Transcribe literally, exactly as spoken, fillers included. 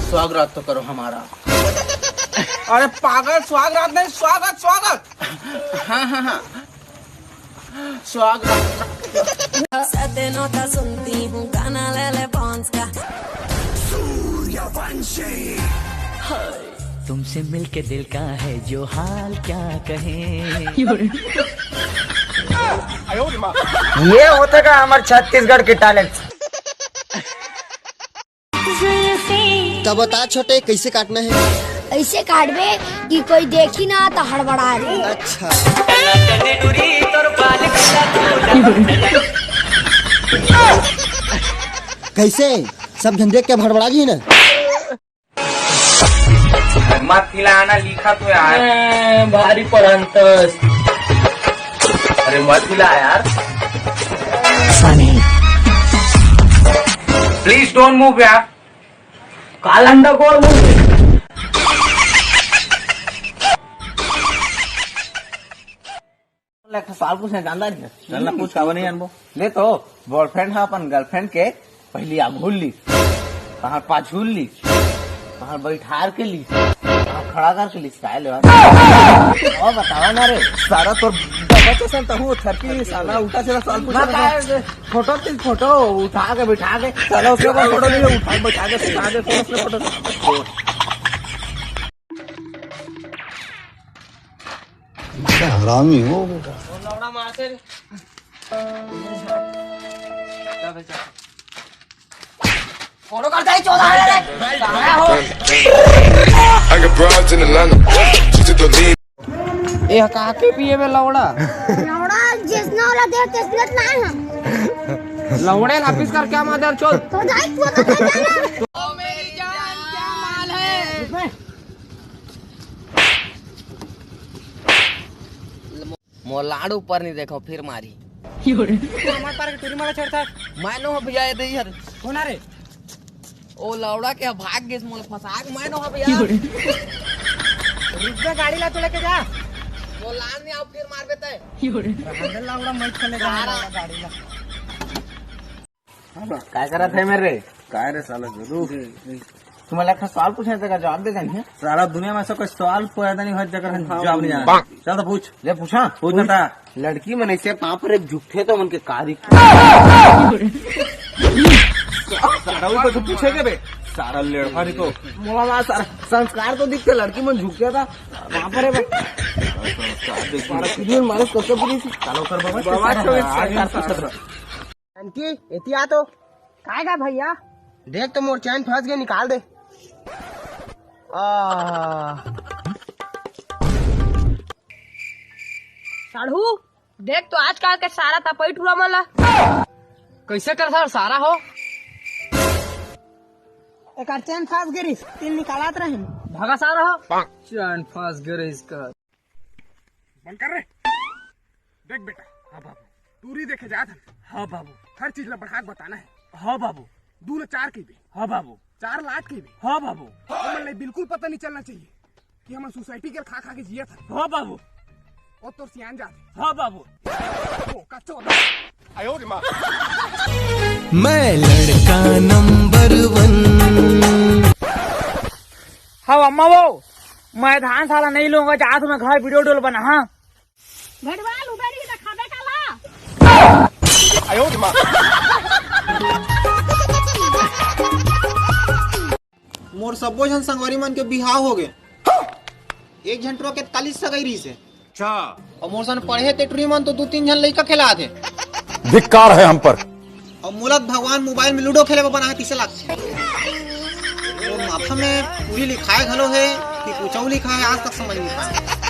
स्वागत तो करो हमारा। अरे पागल, स्वागत नहीं, स्वागत, स्वागत। हाँ, हाँ, हाँ। स्वागत। सत्य नोटा सुनती हूँ, गाना ले ले पहुंच का। तुमसे मिलके दिल का है जो हाल क्या कहें। ये होता का हमार छत्तीसगढ़ के टैलेंट। तब बता छोटे, कैसे काटना है? ऐसे काटबे कि कोई देखी ना तो हड़बड़ा दे। अच्छा। कैसे? सब झन देख के हड़बड़ा जी ना। मत हिलाना, लिखा तो यार। ए, भारी पढ़ंतस। अरे मत हिला यार। Please don't move यार। कालंडा गोल मुंह। लेखा सवाल पूछना जानता नहीं। चल ना, पूछ, काबर नहीं जानबो। ले तो, बॉयफ्रेंड हा अपन गर्लफ्रेंड के पहली आघूल ली, कहाँ पाछूल ली, कहाँ बैठार के ली, कहाँ खड़ा करके ली, काय लेवा? और बतावा ना रे। सारा तोर बाबा तो सन तहु थरकी साला उल्टा सीधा सवाल पूछा ना, ना। काय रे? फोटो ती फोटो उठा के बैठा के, साला उसके ऊपर फोटो नहीं, उठा के बैठा के सुता दे, तो उसने फोटो। हरामी हो बेटा। फोटो करता है चौदह हजार है। कहाँ हो? I got broads in Atlanta. She took the lean. ए, का के पिए बे लौड़ा? लौड़ा जिसने वाला दे, तसलत ना है हम। लौड़े ला पिस कर क्या मादर चोद? तो जाए, तू तो जाए ना। ओ मेरी जान, क्या हाल है? मोर लाड़ ऊपर नहीं देखो, फिर मारी। हमारे पार के टूरी मारा छोड़ता। मैं नो भैया, ये दे यार। कौन आ रे? ओ लौड़ा के भाग गेस, मोला फंसा के मैं नो भैया। रुक जा, गाड़ी ला तो लेके जा। मोर लाड़ नहीं आओ, फिर मार देता है। रहने लौड़ा, मैं चले जा सारा। गाड़ी ला। काय करत है मेरे? काय रे साला गुरु? तुम्हारा एक सवाल पूछने का जवाब दे जानी है। सारा दुनिया में ऐसा कोई सवाल पैदा नहीं हुआ जेकर हम हाँ, जवाब नहीं हाँ। जाना। चल तो पूछ। ले पूछा। पूछ बता। लड़की मन ऐसे पाँव पर एक झुकथे तो मन के कारी। सारा वही तो पूछे के बे। सारा लेड़फा नहीं तो। मोला ना सारा संस्कार तो दिखते लड़की मन झुकथे था। पाँव पर है बे। संस्कार देखिए। मारा कितनी मारे सोचे पूरी। चलो कर बाबा। बाबा, सारा चलो, हाँ, सारा, यार, सारा। जानकी, एती आ तो। काय गा भैया? देख तो मोर चैन फंस गए, निकाल दे। आ। साढ़ू, देख तो आजकल के सारा तपई टूरा मन ला। कैसे कर सर सारा हो? एकर चैन फंस गे रिस, तिल निकालत रहिन। भागा सारा हो। चैन फंस गे रिस कर। बंद कर रे। देख बेटा, हाँ बाबू, टूरी देखे जात हन। हाँ बाबू। हर चीज ला बढ़ा के बताना है। हाँ बाबू। दू ला चार कहिबे। हाँ बाबू। चार ला आठ कहिबे। हाँ बाबू। हमन ला बिल्कुल पता नहीं चलना चाहिए कि हमन सोसाइटी के खा खा के जियत हन। हाँ बाबू। ओ तोर सियान जात हे। हाँ बाबू। ओ का चौदह। मैं लड़का नंबर वन। हाँ अम्मा वो, मैं धान साला नहीं लूंगा, जा तुम्हें घर वीडियो डोल बना। हाँ। भड़वाल उबेर ही दिखावे काला। मोर सब्बो झन संगवारी मन के बिहाव हो गे। एक झन टुरा के तालीस सगाई रहिस हे। अच्छा। अउ मोर सन पढ़े ते टुरी मन तो दू तीन झन लइका खेलात हे। धिक्कार है हम पर। अउ मोला भगवान मोबाइल में लूडो खेले बर बना हे, किसे लागथे? वो माथा में पूरी लिखाए घलो हे कि कुछऊ लिखा हे, आज तक समझ नहीं पाए।